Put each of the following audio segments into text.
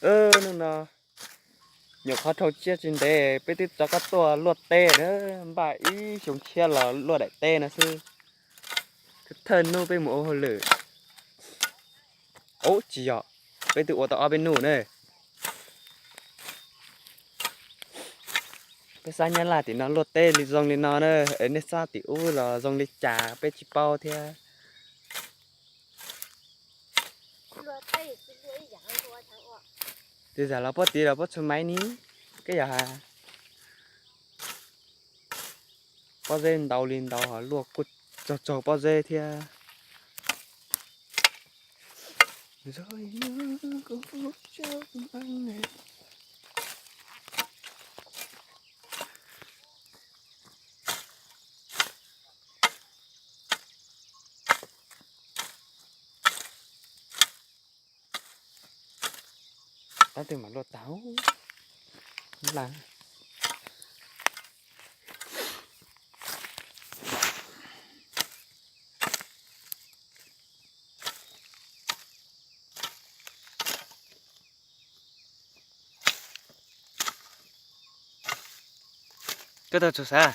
Hnub no nyuam qhuav dhau tsiab tsis ntev peb twb rov qab tuaj luaj teb na, npaj ib xyoo tshiab los luaj daim teb no xwb. Thawj hnub peb mus ua hauj lwm, ub tsis yog, peb twb ua tau ob peb hnub na. Peb xav Nyab Laj tim no luaj teb li zoo li no na, es nej xav tim ub los zoo li cas peb tsis paub thiab. Tis zam los puab tiv los puab txhua maiv ni, koj yog has. Pob zeb ntau li ntau ho luaj kuj tsaug tsaug pob zeb thiab. Tab twg mam luaj tag la. Koj tau tsuas xav,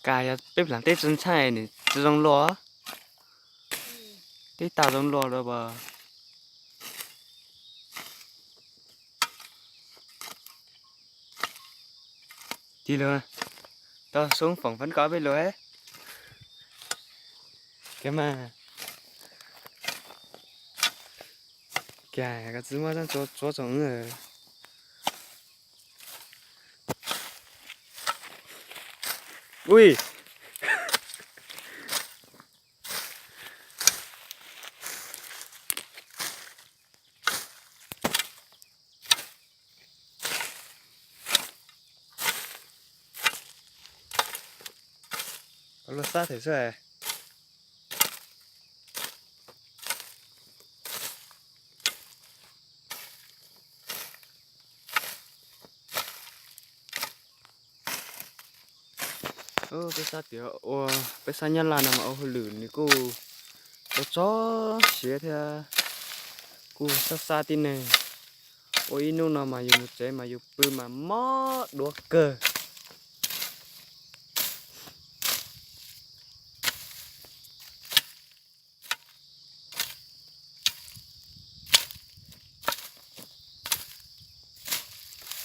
kas yog peb plam teb tsis ntshai nws tsis zoo luaj, teb tag zoo luaj lawm as. Tig lug, tau soob foom fab koj peb lug. Kiag mas, kiag koj tsis muaj tsuav tsoom. Ui, luag xab them xwb. Peb sab tias ua, peb sab Nyab Laj no mas ua hauj lwm nws kuj txog txog siav thiab, kuj sab sab tib neeg. Ua ib hnub no mas yus mus tsev mas yus pw mas mob duav kawg.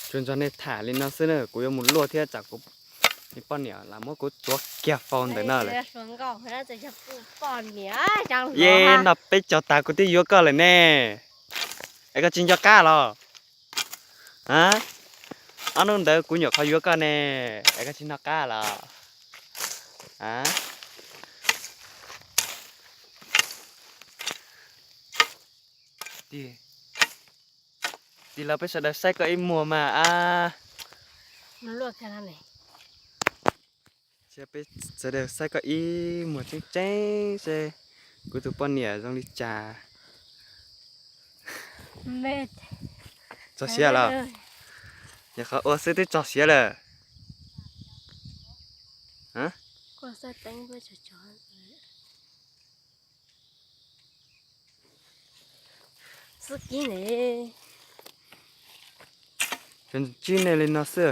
Tsuas nrog nej tham li no xwb na, kuv yuav mus luaj thiab tsam kuv poj niam lam muab kuv tsuav kiag faus ntawm no lawm. Yeej noj peb caug tas kuv twb yuav koj lawm ne, es koj tsis nco qab los? Ob hnub ntawd kuv nyuam qhuav yuav koj ne, es koj tsis nco qab los? Tig los peb sawv daws saib koj ib muag mas. Peb sawv daws saib koj ib muag tseeb tseeb seb kuv tus poj niam zoo li cas. Txog siav los? Nyuam qhuav ua xwb twb txog siav lawm. Tsuas ntsib nej li no xwb,